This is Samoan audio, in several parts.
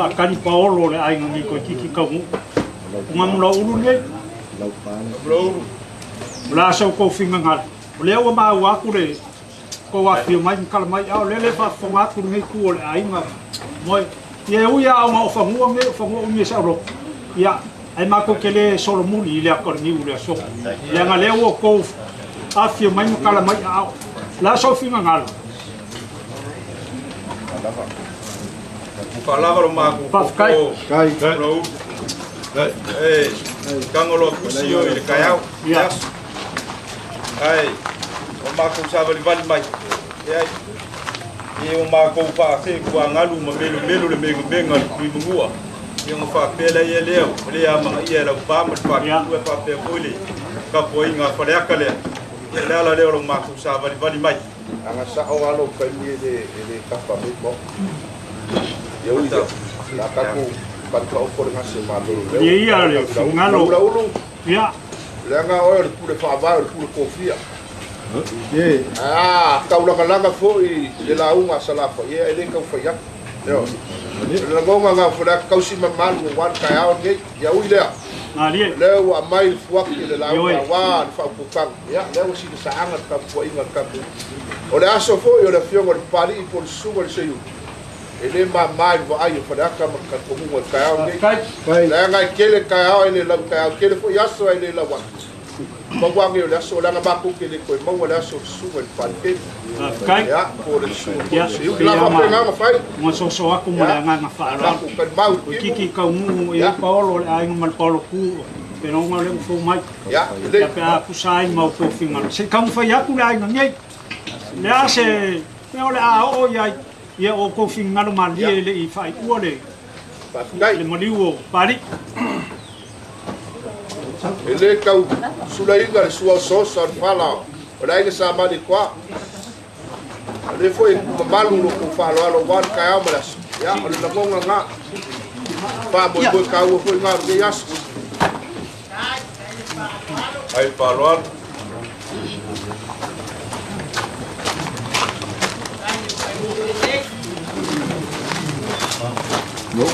Faakani paolo le aiga ni ko tiki kau. Unga ulu nei. La so ko finga ngal. O lea ua maua aku le ko afio mai kala mai au lele fa fonga aku nei ku o le aiga. Moi ia ui a o fangua me o fangua umi sa ro. Ia ai mako kele solo muli le akor ni ule so. Le nga le ua ko afio mai kala mai au. La so finga ngal. Falava o mago. Kai. Ei, kangolo kusio i le kaiau. Yes. Ai, o mago sa vali vali mai. Ai. E o mago pa se ku angalu ma melu melu le menga menga le kui mungua. E ngo fa pela ia leo, le a manga ia la pa ma pa ku e pa pe pole. Ka poi nga fa le akale. E la la leo lo mago sa vali vali mai. Anga sa o alo kai mi le kapa me mo. Ia ui la kaku panka o fore ngase malo. Ia ia le ngalo. Ia. Le anga o le pule fa va le pule kofia. Ye. Ah, kaulanga langa foi le launga salafa. Ia ele kau fa ia. Yo. Le ngonga nga fora kausi mamalu wan kai ao nei. Ia ui lea. Malie. Le ua mai fuaki le launga wa fa pukang. Ia le o si sa anga ka fuinga ka. O le aso foi o le fiongo le pali i pol suga le seiu. Ele ma mai va ai fa ka ma ka komunga kai ao nei. Le anga kele kai ao ele lau kai ao kele foi aso ele lau. Mawangi o le aso langa maku kele koe maua le aso suga le pali kele. Kai. Ia po le suga. Siu la fa penga ma fai. Mo so so aku mo le anga fa lo. Ka mau kiki kau mu e paolo le ai mal paolo ku. Pero nga le fu mai. Ia. Le pa ku sai mau ko finga. Se kau fa ia ku le ai ngai. Le a se pe o le a o ia ia o ko finga lo malie le i fai ua le. Le maliu pali. Ele kau sulainga le sua sosa le fala o le aiga sa mali koa. O le foi mamalu lo ko fa'aloalo uā le kaeao ma le aso. Ia o le lagoga gā fa'amoemoe kaua foi gā lenei aso. Ai fa'aloalo. No.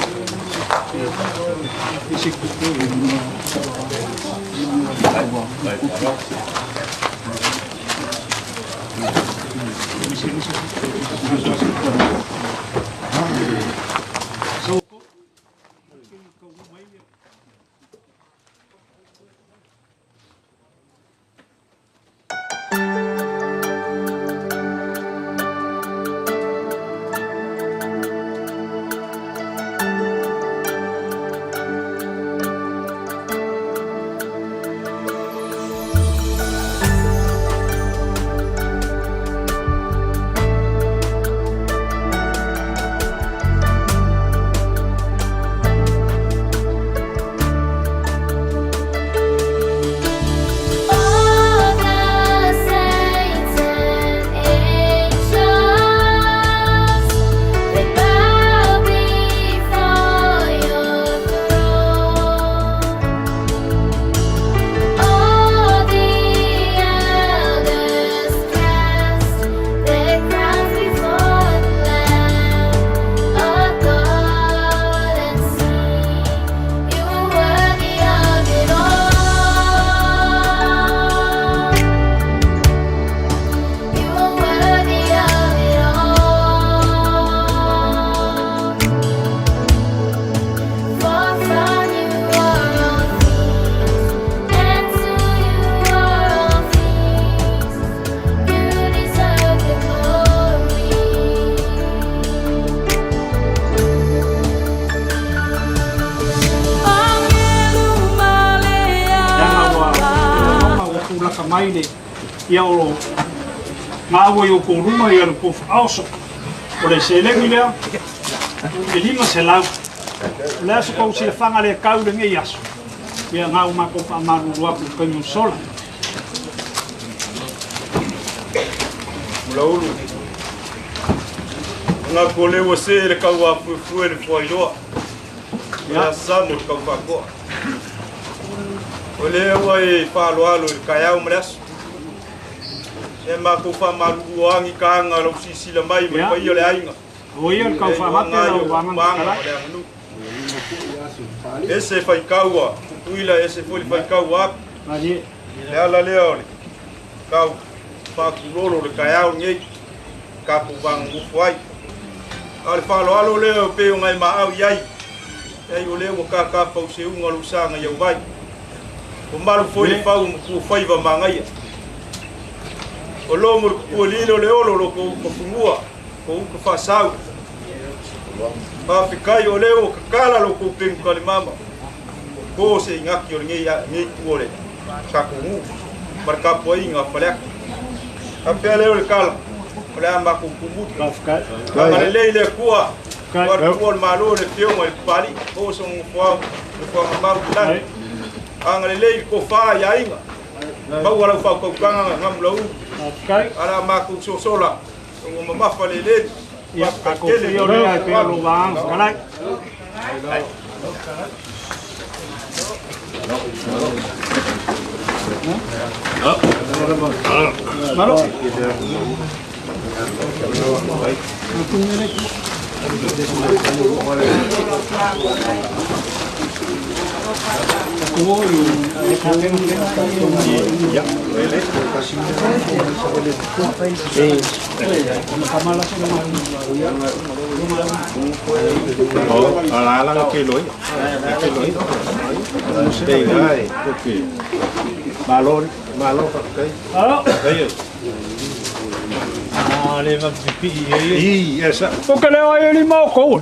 Ia o ngā ua i o kōruma ia le pōwha aoso. O le selengi lea, e lima se lau. O le aso kou sila whanga le kau le ngei aso. Ia ngā uma kou wha maruru aku kaingu sola. Mula ulu. Ngā ko lewa se le kau a fuefue le fuailoa. Ia samu le kau whakoa. O le ua e whaaloalo i le kaiau ma le aso. E mako fa malu angi kanga lo sisi la mai mai pai le ainga. O ia le kau fa mate lau wanga kala. Ese faikaua Tutuila, ese foi le faikaua Api. Le ala lea o le kau faakulolo le taeao lenei tatou vagagofo ai. A o le faaaloalo lea o pei ona e maau i ai, ai o lea ua tātāfau seuga lou saga i auvai. O malu foi le fau ma matua faiva magaia. O lo mo le kupualile o le olo lo ko uka fugua, ko uka faasau. Faafetai o lea ua kakala lo kou pegu kalimama. Ko se ingaki o lenei nei tu o le tatou nuu ma le tapuaiga a Faleata. Faapea lea o le tala, o le a matou tumutu. Agalelei le Atua, o le Atua o le Malo le Afioga i le Papalii, o so nofoaga mau i lagi. Agalelei le tofa i aiga, maua lau faautautaga gamulau, ala matou sosola, ua mamafa lelei. Ia, tatou faia o lea e pei o lou vaega fetalai. Malo. O ke leo ai e lima o kou.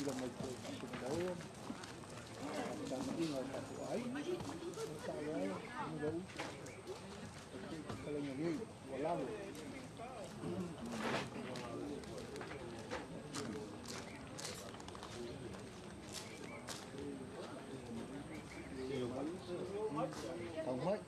silasila mai pea i nisi o manaoga ma fetalaiga o tatou aiga. O le faaaloalo Muliauu, e fetalaiga nei ua lalo. Tau mai.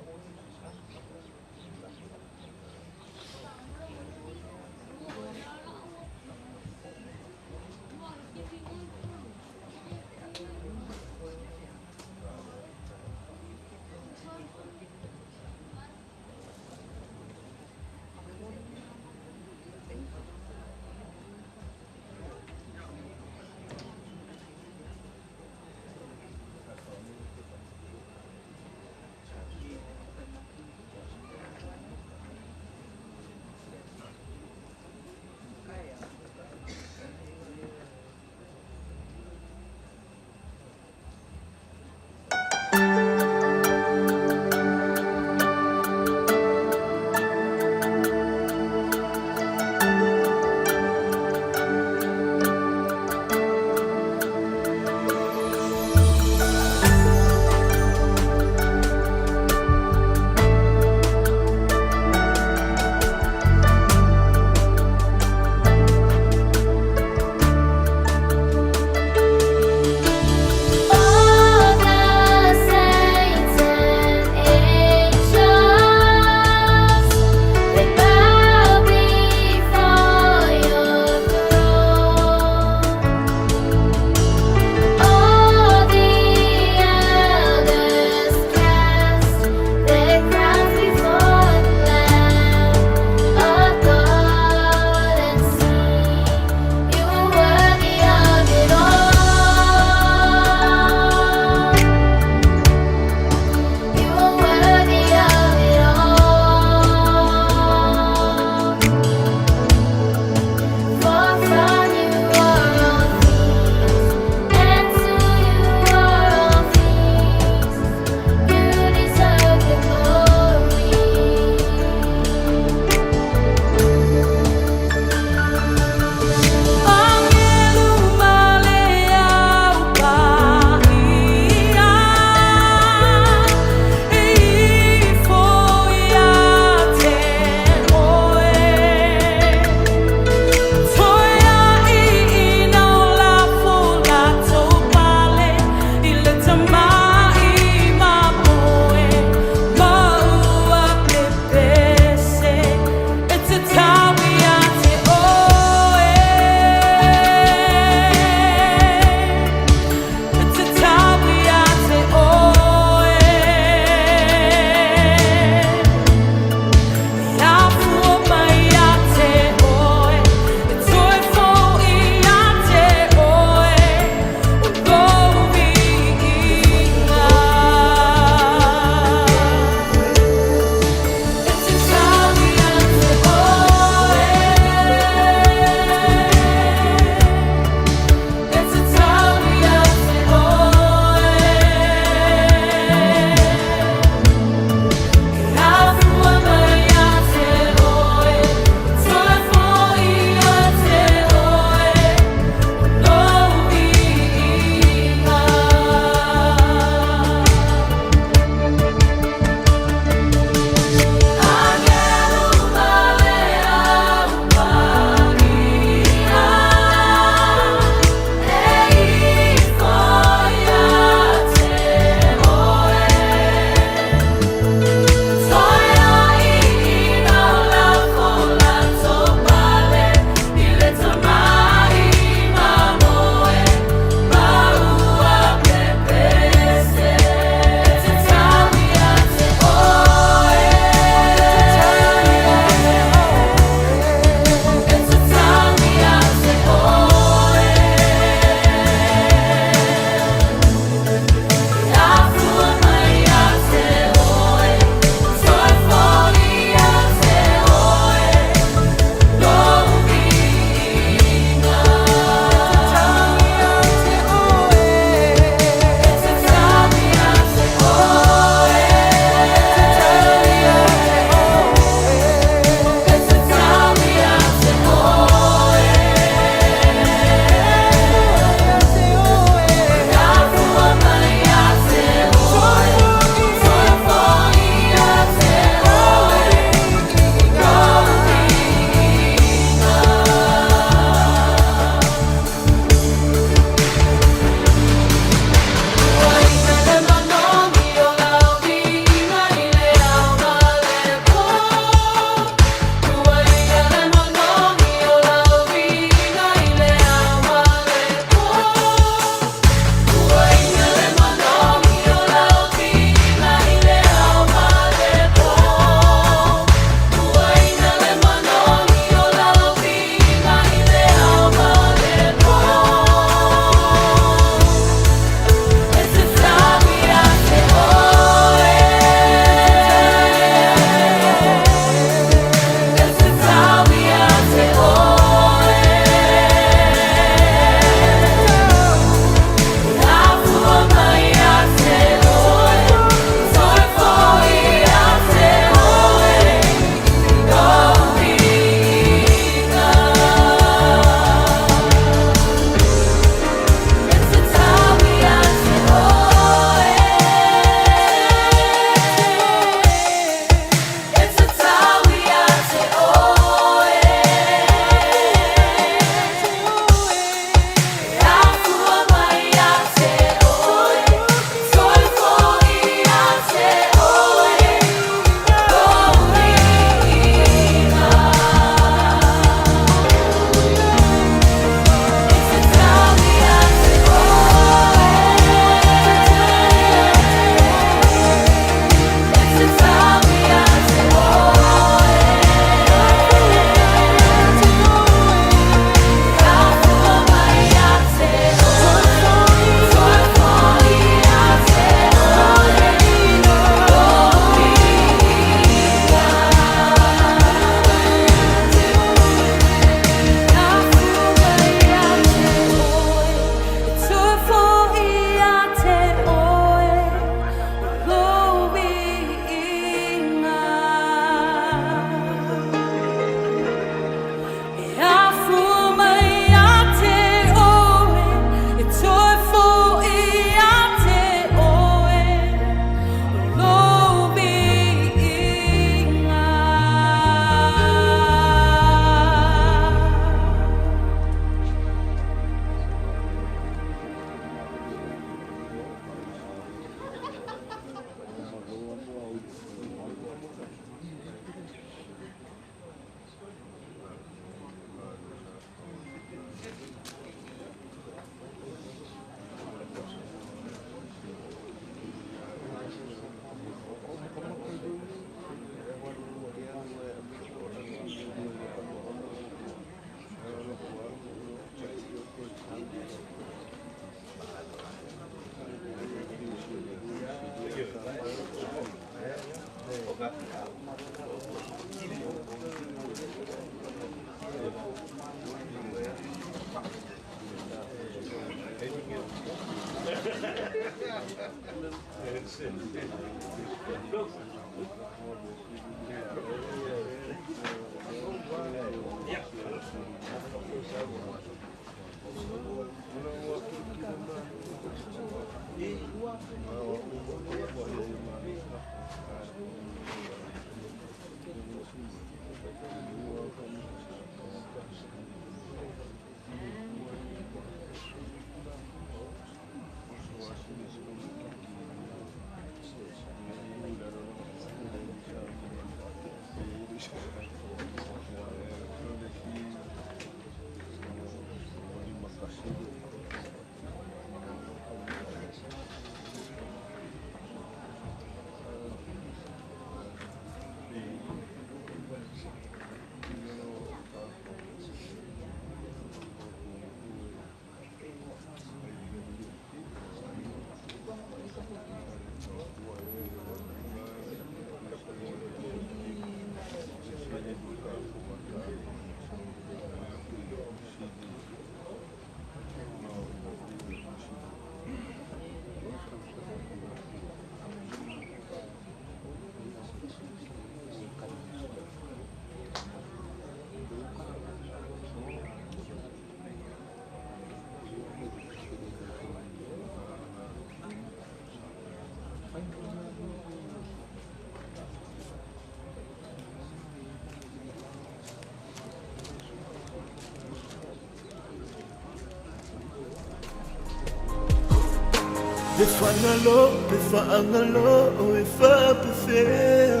Le fagalo, le faagalo, e faapefea.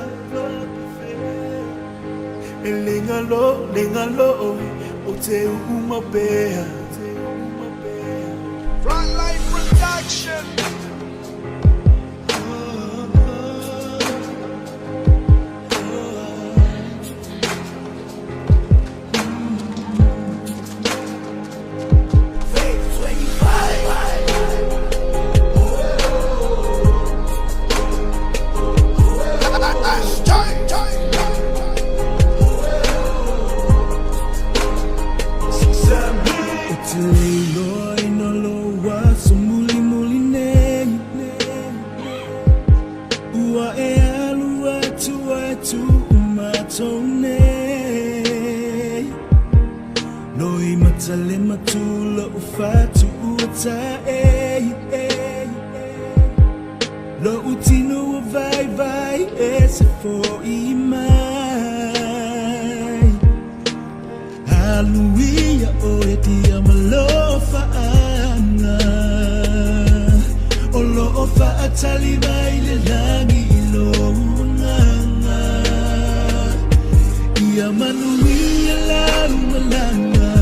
E le galo, le galo, o te uuma pea. Frontline Production. O te leiloa ina loa so muli muli nei. Ua e alu atu atu umatou nei. Noi matale matula o fatu ua ta e. Lo utino o vai vai e se foi mai. Hallelujah, o e tia malofa ana. O lo o faatali mai le lagi i lo nganga. Ia manuia lau malanga,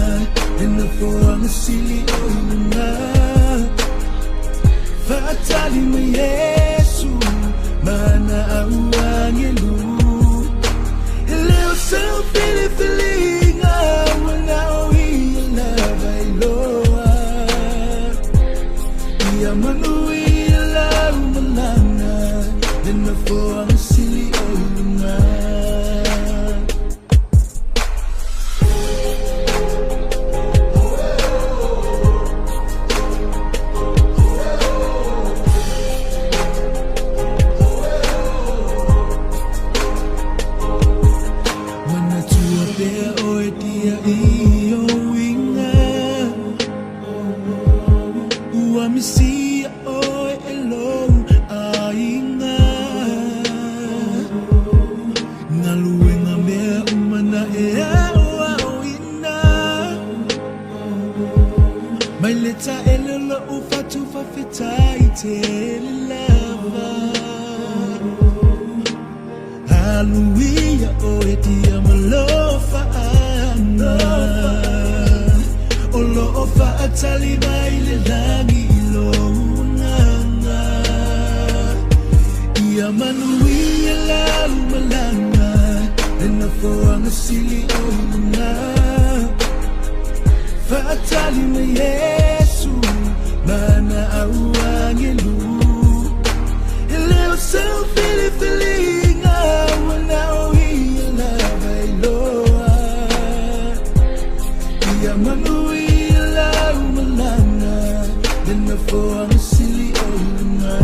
e na foanga sili o ilunga. Faatali mai Yesu, mana au angelu. E leo sau filifilinga, ua nao ia lava iloa. Ia manuia lau malaga, le nofoaga sili o i luga. Manatua pea oe tia i o uiga. Ua misia oe e lou aiga. Galuega mea uma na e aoaoina. Mai le taele lou fatu faafetai tele lava. Hallelujah, o e tia malofa ana. O lo o faatali mai le lagi i lou agaga. Ia manuia lau malaga, le nofoaga sili o i luga. Faatali mai Iesu, mana au agelu. E le o sau filifiliga, ua nao ia lava iloa. Ia manuia lau malaga, le nofoaga sili o i luga.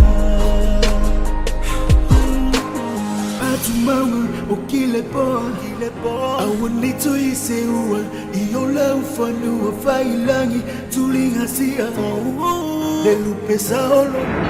Aua nei toe seua i o lau fanua faiilagi tuligasia le lupe saolo.